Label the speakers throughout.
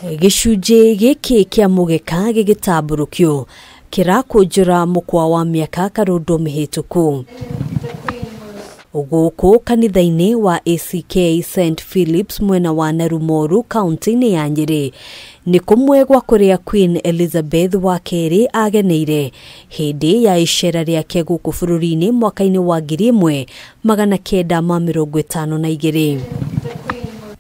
Speaker 1: Gĩcunjĩ gĩkĩ kĩa mũgeka gĩgĩtambũrũkio kĩrakũnjũra mũkwa wa mĩaka karũndo mĩhĩtũku. Gũkũ kanitha-inĩ wa ACK St Philips mwena wa Narumoru kaunti-inĩ ya Nyĩrĩ nĩ kũmwe gwa kũrĩa Queen Elizabeth wa kerĩ ageneire hĩndĩ ya icera rĩake gũkũ bũrũri-inĩ mwaka-inĩ wa 1952.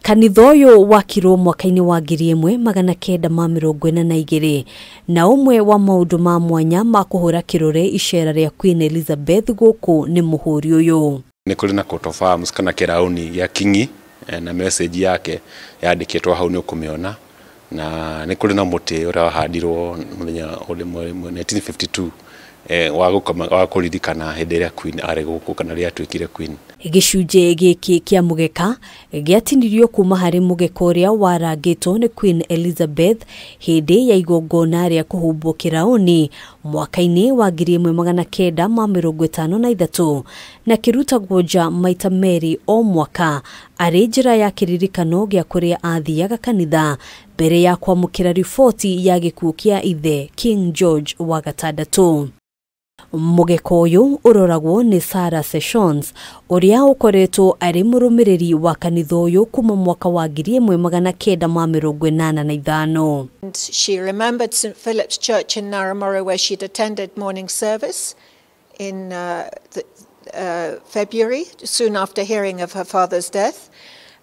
Speaker 1: Kanitha ũyũ wakirwo mwaka-inĩ wa 1942 na ũmwe wa maũndũ ma mwanya ma kũhũra kĩrore icera rĩa Queen Elizabeth gũkũ nĩ mũhũri ũyũ.
Speaker 2: Nĩ kũrĩ na coat of arms kana kĩraũni gĩa kingi na message yake yandĩkĩtwo hau nĩ ũkũmĩona, na nĩ kũrĩ na mũtĩ ũrĩa wahandirwo mũthenya 1952 wa kũririkana hĩndĩ ĩrĩa Queen arĩ gũkũ kana rĩrĩa atuĩkire Queen.
Speaker 1: Gĩcunjĩ gĩkĩ kĩa mũgeka gĩatinirio kuma harĩ mũgeka ũrĩa warangĩtwo nĩ Queen Elizabeth hĩndĩ ya igongona rĩa kũhumbwo kĩraũni mwaka-inĩ wa 1953 na kĩrutagwo nja maita merĩ o mwaka arĩ njĩra ya kĩririkano gĩa kũrĩa athiaga kanitha mbere ya kwamũkĩra riboti ya gĩkuũ kĩa ithe King George wa gatandatũ. Mũgeka ũyũ ũroragwo nĩ Sarah Sessions ũrĩa ũkoretwo arĩ mũrũmĩrĩri wa kanitha ũyũ kuma mwaka wa 1985.
Speaker 3: She remembered St Philip's Church in Naromoru where she'd attended morning service in February, soon after hearing of her father's death,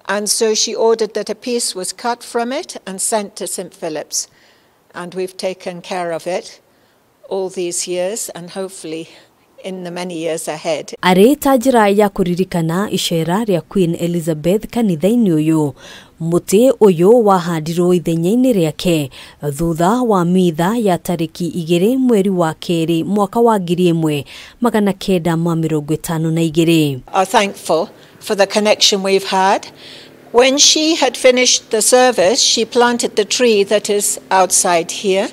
Speaker 3: and so she ordered that a piece was cut from it and sent to St Philip's, and we've taken care of it all these years and hopefully in the many years ahead.
Speaker 1: Arĩ ta njĩra ya kũririkana icera rĩa Queen Elizabeth kanitha-inĩ ũyũ, mũtĩ ũyũ wahandirwo ithenya-inĩ rĩake thutha wa mitha ya tarĩki 2 mweri wa kerĩ mwaka wa 1952.
Speaker 3: Are thankful for the connection we've had. When she had finished the service, she planted the tree that is outside here,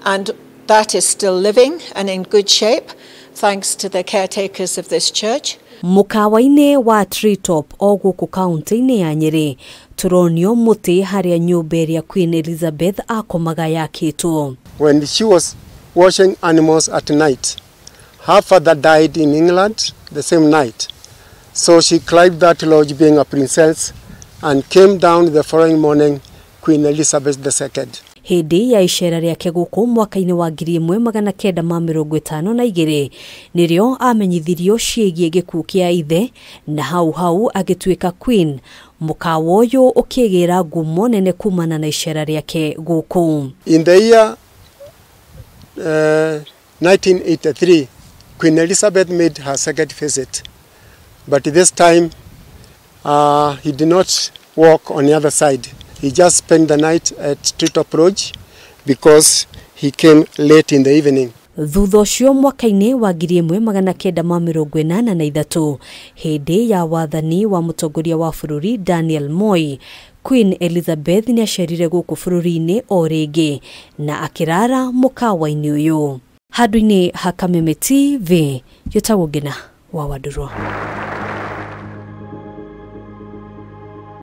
Speaker 3: and that is still living and in good shape, thanks to the caretakers of this church.
Speaker 1: Mũkawa-inĩ wa Treetop o gũkũ kaunti-inĩ ya Nyĩrĩ tũronio mũtĩ harĩa nyũmba ĩrĩa Queen Elizabeth akomaga yakĩtwo.
Speaker 4: When she was washing animals at night, her father died in England the same night. So she climbed that lodge being a princess and came down the following morning, Queen Elizabeth II.
Speaker 1: Hĩndĩ ya icera rĩake gũkũ mwaka-inĩ wa 1952 nĩrĩo amenyithirio ciĩgiĩ gĩkuũ kĩa ithe na hau hau agĩtuĩka Queen. Mũkawa ũyũ ũkĩgĩra ngumo nene kumana na icera rĩake gũkũ.
Speaker 4: In the year 1983, Queen Elizabeth made her second visit, but this time he did not walk on the other side. He just spent the night at Treetop Lodge because he came late in the evening.
Speaker 1: Thutha ũcio mwaka-inĩ wa 1983 hĩndĩ ya wathani wa mũtongoria wa bũrũri Daniel Moi, Queen Elizabeth nĩacerire gũkũ bũrũri-inĩ o rĩngĩ na akĩrara mũkawa-inĩ ũyũ. Handũ-inĩ ha Kameme TV, njĩtagwo Ngina wa Wandũrũ.